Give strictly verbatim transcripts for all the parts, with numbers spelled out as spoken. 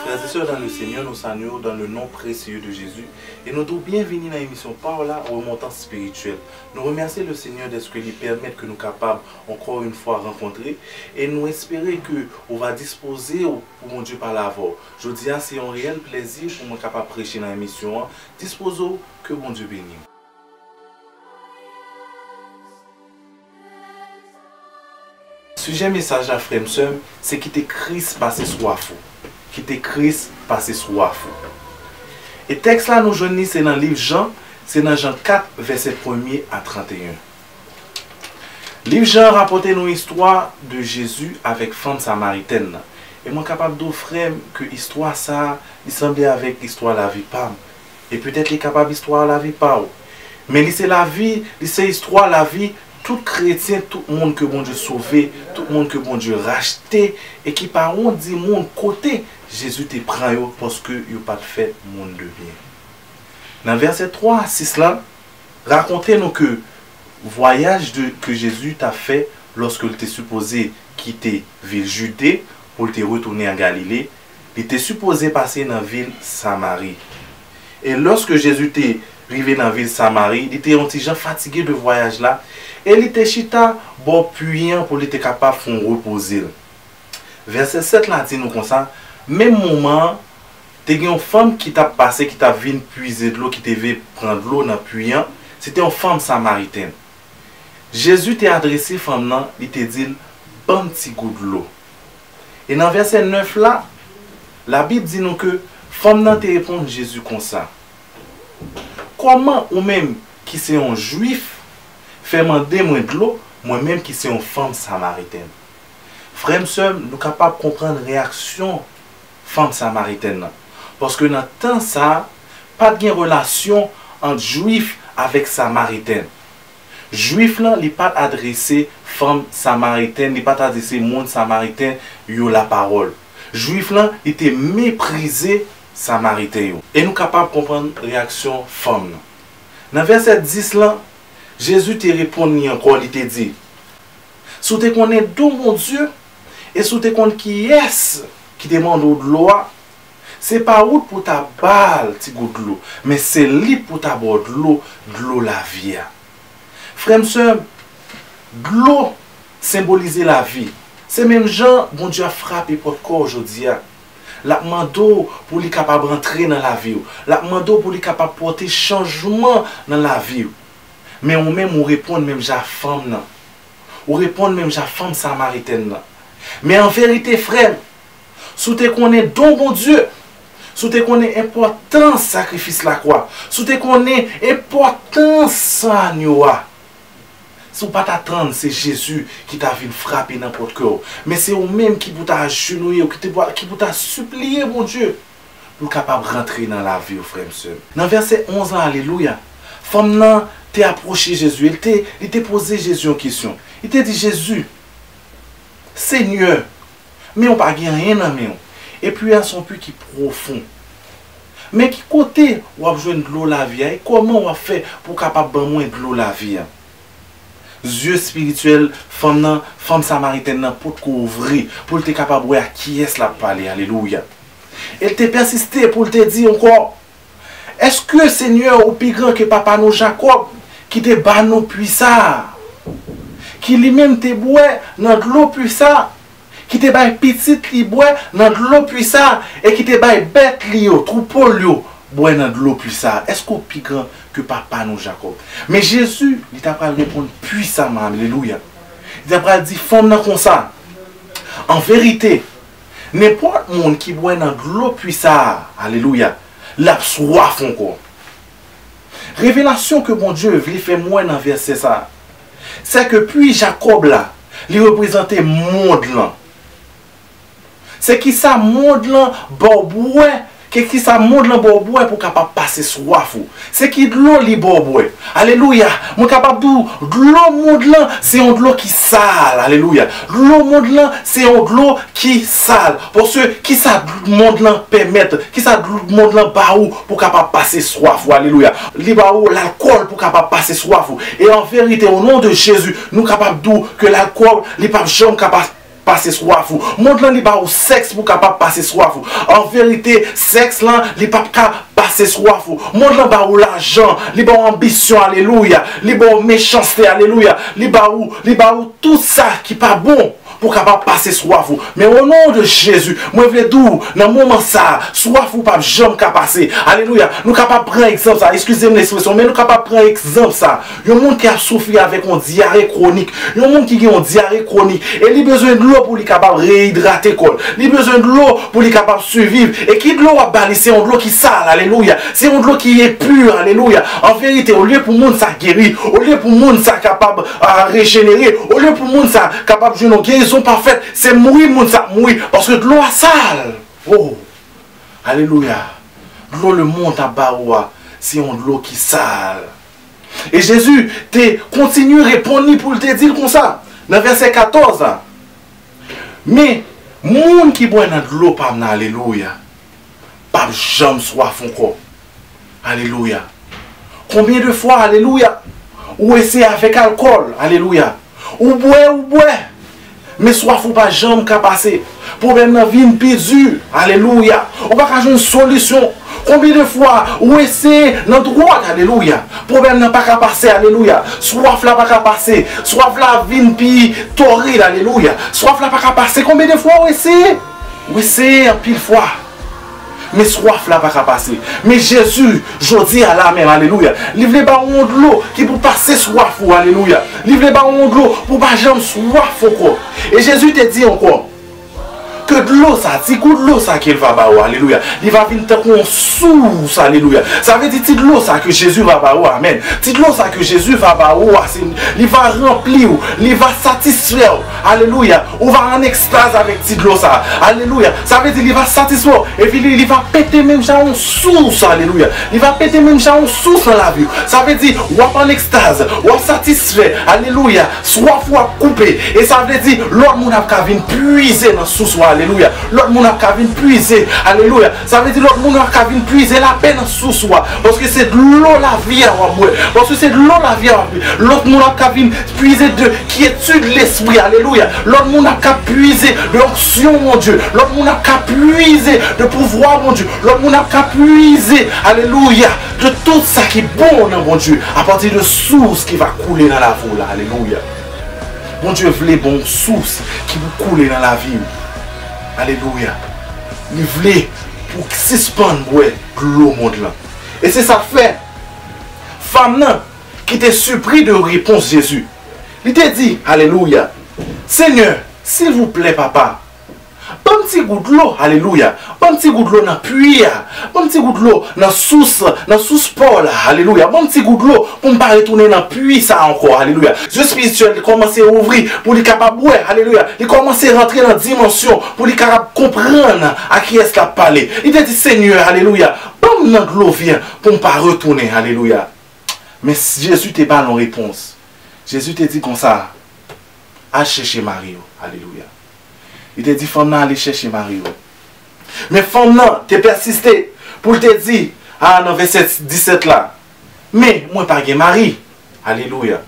Frères et sœurs dans le Seigneur, nou salye w dans le nom précieux de Jésus et nou di w byenvini nan emisyon pa w la, Remontans Spirityèl. Nou remèsye le Seigneur dèske li pèmèt ke nou kapab encore une fois rankontre e nou espere ke ou va dispoze w pou Bondye pale avè w. Jodi a se yon reyèl plèzi pou mwen kapab preche nan emisyon an. Dispoze w, ke Bondye beni w. Sijè mesaj la, frè m, sè m, se kite Kris pase swaf ou. Kite Kris pase swaf ou. E tèks la nou jwenn li se nan liv Jan, se nan Jan kat, vèsè premye a tranteyen. Liv Jan rapòte nou istwa de Jezi avèk fanm samaritèn nan. E mwen kapab di w, frè m, ke istwa sa a, li sanble avèk istwa lavi pa m. E petèt li kapab istwa lavi pa w. Men li se lavi, li se istwa lavi tout kretyen, tout moun ke Bondye sove, tout moun ke Bondye rachte, e ki pa wont di moun kote Jezi te pran yo, paske yo pa t fèt moun de byen. Nan vèsè twa a sis la, rakonte nou ke vwayaj de, ke Jezi t ap fè lòske l te sipoze kite vil Jide pou l te retounen an Galile, li te sipoze pase nan vil Samari. E lòske Jezi te rive nan vil Samari, li te yon ti jan fatige de vwayaj la, e li te chita bò pwi an pou li te kapab fè yon repoze l. Vèsè sèt la di nou konsa, menm moman an, te gen yon fanm ki t ap pase, ki t ap vin pwize dlo, ki te vle pran dlo nan pwi an. Se te yon fanm samaritèn. Jezi te adrese fanm nan, li te di l, "Ban m ti gout dlo." E nan vèsè nèf la, Labib di nou ke fanm nan te reponn Jezi konsa, "Kòman ou menm ki se yon Jwif fè mande mwen dlo, mwen menm ki se yon fanm samaritèn?" Frè m, sè m, nou kapab konprann reyaksyon fanm samaritèn nan. Paske nan tan sa a, pa t gen relasyon ant Jwif avèk Samaritèn. Jwif lan, li pa t adrese fanm samaritèn, li pa t adrese moun samaritèn yo lapawòl. Jwif lan, li te meprize Samariten yo. E nou kapab konprann reyaksyon fanm nan. Nan vèsè dis lan, Jezi te reponn li ankò, li te di, "Si w te konnen don Bondye, e si w te konn kiyès ki te mande w dlo a, se pa ou t pou ta ba l ti gout dlo, men se li t pou ta ba w dlo, dlo lavi a." Frè m, sè m, dlo senbolize lavi. Se menm jan Bondye ap frape pòt kò w jodi a. L ap mande w pou li kapab antre nan lavi w. L ap mande w pou li kapab pote chanjman nan lavi w. Men ou menm, ou reponn menm jan fanm nan. Ou reponn menm jan fanm samaritèn nan. Men an verite, frè m, si w te konnen don Bondye, si w te konnen enpòtans sakrifis lakwa, si w te konnen enpòtans san anyo a, si w pa t atann se Jezi ki ta vin frape nan pòt kè w, men se ou menm ki pou ta ajenouye w, ki te pou, ki pou ta sipliye Bondye pou l kapab rantre nan lavi w, frè m, sè m. Nan vèsè onz lan, alelouya, fanm nan te apwoche Jezi, e l te, li te poze Jezi yon kesyon. Li te di, "Jezi, Senyè, men w pa gen anyen nan men w, e pwi a se yon pwi ki pwofon. Men ki kote w ap jwenn dlo lavi a, e kòman w ap fè pou w kapab ban mwen dlo lavi a?" Zye espirityèl fanm nan, fanm samaritèn nan potko ouvri pou l te kapab wè ak kiyès l ap pale. Alelouya. E l te pèsiste pou l te di ankò, "Èske, Senyè, ou pi gran ke papa nou Jakòb, ki te ba nou pwi sa a, ki li menm te bwè nan dlo pwi sa a, ki te bay pitit li bwè nan dlo pwi sa a, e ki te bay bèt li yo, twoupo l yo, bwè nan dlo pwi sa a? Èske w pi gran ke papa nou Jakòb?" Men Jezi, li ta pral reponn pwisaman, alelouya. Li ta pral di fanm nan konsa, "An verite, nenpòt moun ki bwè nan dlo pwi sa a, alelouya, l ap swaf ankò." Revelasyon ke Bondye vle fè m wè nan vèsè sa a, se ke pwi Jakòb la, li reprezante mond lan. Se kisa mond lan ba w bwè, ke kisa mond lan ba w bwè pou w kapab pase swaf ou. Se ki dlo li ba w bwè. Alelouya. Mwen kapab di w, dlo mond lan, se yon dlo ki sal. Alelouya. Dlo mond lan, se yon dlo ki sal. Paske kisa mond lan pèmèt, kisa dlo mond lan ba ou pou w kapab pase swaf ou. Alelouya. Li ba ou lalkòl pou w kapab pase swaf ou. E an verite, o non de Jezi, nou kapab di w ke lalkòl, li p ap janm kapab pase swaf ou. Mond lan, li ba ou sèks pou kapab pase swaf ou. An verite, sèks lan, li p ap ka pase swaf ou. Mond lan ba ou lajan, li ba ou anbisyon, alelouya. Li ba ou mechanste, alelouya. Li ba ou, li ba ou tout sa ki pa bon pou kapab pase swaf ou. Men o non de Jezi, mwen vle di w, nan moman sa a, swaf ou p ap janm ka pase. Alelouya. Nou kapab pran egzanp sa, eskize m ekspresyon, men nou kapab pran egzanp sa. Yon moun ki ap soufri avèk yon dyare kwonik, yon moun ki gen yon dyare kwonik, e li bezwen dlo pou li kapab reyidrate kò l. Li bezwen dlo pou li kapab siviv. E ki dlo w ap ba li? Se yon dlo ki sal, alelouya. Se yon dlo ki enpi, alelouya. An verite, olye pou moun sa geri, olye pou moun sa kapab, ah, rejenere, olye pou moun sa kapab jwenn yon gerizon pafèt, se mouri moun sa ap mouri, paske dlo a sal. Oh, alelouya. Dlo lemonn ap ba ou a, se yon dlo ki sal. E Jezi te kontinye reponn li pou l te di l konsa, nan vèsè katòz la, men moun ki bwè nan dlo pa m nan, alelouya, p ap janm swaf ankò. Alelouya. Konbyen de fwa, alelouya, ou eseye avèk alkòl, alelouya, ou bwè, ou bwè, men swaf ou pa janm ka pase. Pwoblèm nan vin pi di, alelouya. Ou pa ka jwenn solisyon. Konbyen de fwa ou eseye nan dwòg, alelouya, pwoblèm nan pa ka pase, alelouya. Swaf la pa ka pase. Swaf la vin pi torid, alelouya. Swaf la pa ka pase. Konbyen de fwa ou eseye? Ou eseye anpil fwa. Men swaf la pa ka pase. Men Jezi, jodi a la menm, alelouya, li vle ba ou yon dlo ki pou pase swaf ou, alelouya. Li vle ba ou yon dlo pou pa janm swaf ankò. E Jezi te di ankò ke dlo sa, ti gout dlo sa ke l va ba ou, alelouya, li va vin tankou yon sous, alelouya. Sa vle di ti dlo sa ke Jezi va ba ou, amèn. Ti dlo sa ke Jezi va ba ou a, se, li va ranpli w, li va satisfè w, alelouya. Ou va an ekstaz avèk ti dlo sa. Alelouya. Sa vle di li va satisfè w. Epi li, li va pete menm jan yon sous. Alelouya. Li va pete menm jan yon sous nan lavi w. Sa vle di w ap an ekstaz. W ap satisfè. Alelouya. Swaf ou ap koupe. E sa vle di lòt moun ap ka vin puize nan sous ou. Alelouya. Lòt moun ap ka vin puize. Alelouya. Sa vle di lòt moun ap ka vin puize lapè nan sous ou a. Paske se dlo lavi a w ap bwè. Paske se dlo lavi a w ap bwè. Lòt moun ap ka vin puize de kyetid lespri, alelouya. Lòt moun ap ka puize de onksyon Bondye. Lòt moun ap ka puize de pouvwa Bondye. Lòt moun ap ka puize, alelouya, de tout sa ki bon nan Bondye, apati de sous ki va koule nan lavi w la, alelouya. Bondye vle bon sous ki pou koule nan lavi w. Alelouya. Li vle pou w sispann bwè dlo mond lan. E se sa k fè fanm nan ki te sipri de repons Jezi. Li te di, alelouya, Senyè, silvouplè, papa, ban m ti gout dlo, alelouya, ban m ti gout dlo nan pwi a, ban m ti gout dlo nan sous, nan sous pa w la, alelouya, ban m ti gout dlo pou m pa retounen nan pwi sa a ankò, alelouya. Zye espirityèl li kòmanse ouvri pou li kapab wè, alelouya. Li kòmanse rantre nan dimansyon pou li kapab konprann a kiyès l ap pale. Li te di, Senyè, alelouya, ban m nan dlo vi a pou m pa retounen, alelouya. Men Jezi te ba l yon repons. Jezi te di konsa, al chèche mari w. Alelouya. Li te di fanm nan ale chèche mari w. Men fanm nan te pèsiste pou l te di, a, nan vèsè disèt la, men mwen pa gen mari. Alelouya.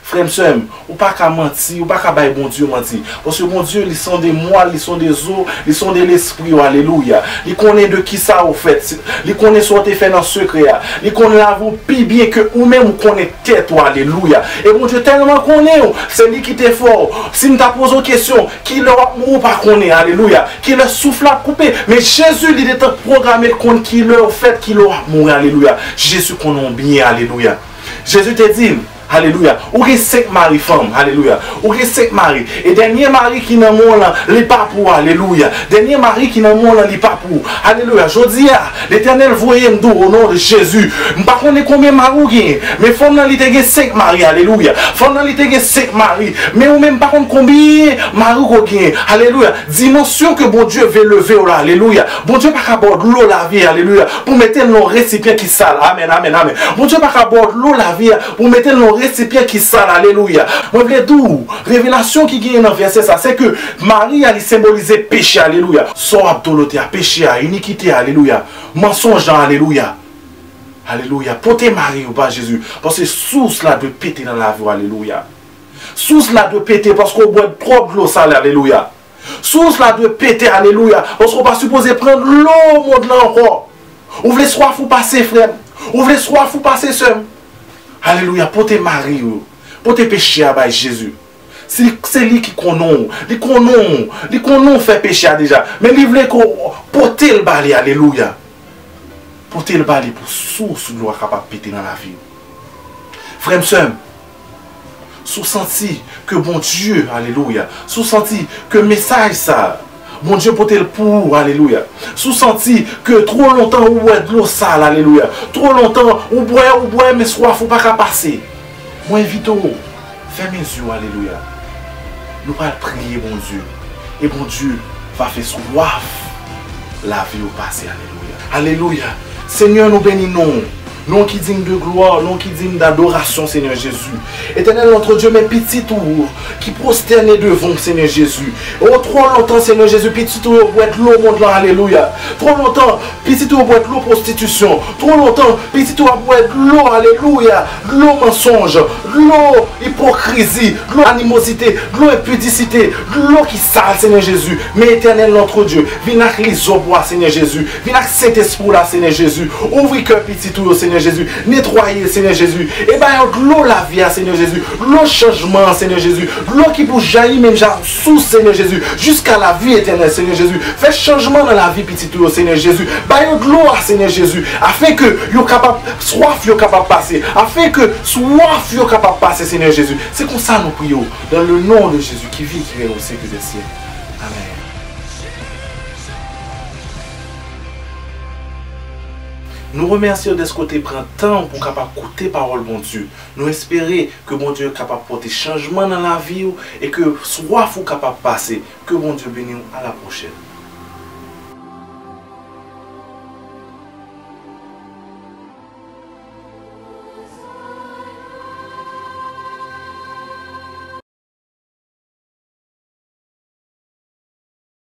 Frè m, sè m, ou pa ka manti, ou pa ka bay Bondye manti. Paske Bondye, li sonde mwal, li sonde zo, li sonde lespri w, alelouya. Li konnen de kisa ou fèt. Li konnen sa w te fè nan sekrè a. Li konnen lavi w pi byen ke ou menm ou konnen tèt ou, alelouya. E Bondye tèlman konnen w, se li ki te fè w. Si m ta poze w kesyon, kilè w ap mouri, ou pa konnen, alelouya. Kilè souf la ap koupe. Men Jezi, li detan pwograme l konn kilè w fèt, kilè w ap mouri, alelouya. Jezi konnen w byen, alelouya. Jezi te di l, alelouya, ou gen senk mari, fanm, alelouya. Ou gen senk mari. E dènye mari ki nan men w lan, li pa pou w, alelouya. Dènye mari ki nan men w lan, li pa pou w. Alelouya. Jodi a, Letènèl voye m di w, o non de Jezi. M pa konnen konbyen mari w genyen, men fanm nan, li te gen senk mari, alelouya. Fanm nan, li te gen senk mari. Men ou menm, m pa konn konbyen mari w genyen, alelouya. Dimansyon ke Bondye vle leve w la, alelouya. Bondye pa ka ba w dlo lavi, alelouya, pou mete l nan yon resipyan ki sal. Amèn, amèn, amèn. Bondye pa ka ba w dlo lavi a pou mete l nan yon resipyan ki sal, alelouya. Mwen vle di w, revelasyon ki genyen nan vèsè sa, se ke mari a, li senbolize peche, alelouya. Sa w ap dolote a, peche a, inikite a, alelouya. Mansonj lan, alelouya. Alelouya. Pote mari w ba Jezi, paske sous la dwe pete nan lavi w, alelouya. Sous la dwe pete paske w bwè twòp dlo sal, alelouya. Sous la dwe pete, alelouya. Paske w pa sipoze pran dlo mond lan ankò. Ou vle swaf ou pase, frè m. Ou vle swaf ou pase, sè m. Alelouya. Pote mari w yo. Pote peche a bay Jezi. Se, se li ki konnen w. Li konnen w. Li konnen w fè peche a deja. Men li vle ke w pote l ba li. Alelouya. Pote l ba li pou sous dlo a kapab pete nan lavi w. Frè m, sè m, si w santi ke Bondye, alelouya, si w santi ke mesaj sa a, Bondye pote l pou ou, alelouya. Si w santi ke twò lontan ou bwè dlo sal, alelouya. Twò lontan ou bwè, ou bwè, men swaf ou pa ka pase. Mwen envite w, fèmen zye w, alelouya. Nou pral priye Bondye. E Bondye va fè swaf lavi w pase, alelouya. Alelouya. Senyè, nou beni non w. Non ki digne de gloire, non ki digne d'adoration, Seigneur Jésus. Éternel notre Dieu, men pitit ou ki pwostène devan w, Senyè Jezi. O, twò lontan, Senyè Jezi, pitit ou yo bwè dlo mond lan, alelouya. Twò lontan, pitit ou yo bwè dlo pwostitisyon. Twò lontan, pitit ou yo ap bwè dlo, alelouya, dlo mansonj, dlo ipokrizi, dlo animozite, dlo enpidisite, dlo ki sal, Senyè Jezi. Men Etènèl notre Dieu, vin ak lizòb ou a, Senyè Jezi. Vin ak Sentespri w la, Senyè Jezi. Ouvri kè pitit ou yo, Senyè Jezi. Netwaye, Senyè Jezi. E ba yo dlo lavi a, Senyè Jezi. Dlo chanjman an, Senyè Jezi. Dlo ki pou jayi menm jan ak sous, Senyè Jezi. Jiska lavi etènèl, Senyè Jezi. Fè chanjman nan lavi pitit ou yo, Senyè Jezi. Ba yo dlo a, Senyè Jezi. Afenke yo kapab, swaf yo kapab pase. Afenke swaf yo kapab pase, Senyè Jezi. Se konsa nou priye w. Dans le nom de Jésus qui vit, qui règne au siècle des siècles. Amen. Nou remèsye w dèske w te pran tan w pou w kapab koute pawòl Bondye. Nou espere ke Bondye kapab pote chanjman nan lavi w e ke swaf ou kapab pase. Ke Bondye beni w. A la pwochèn.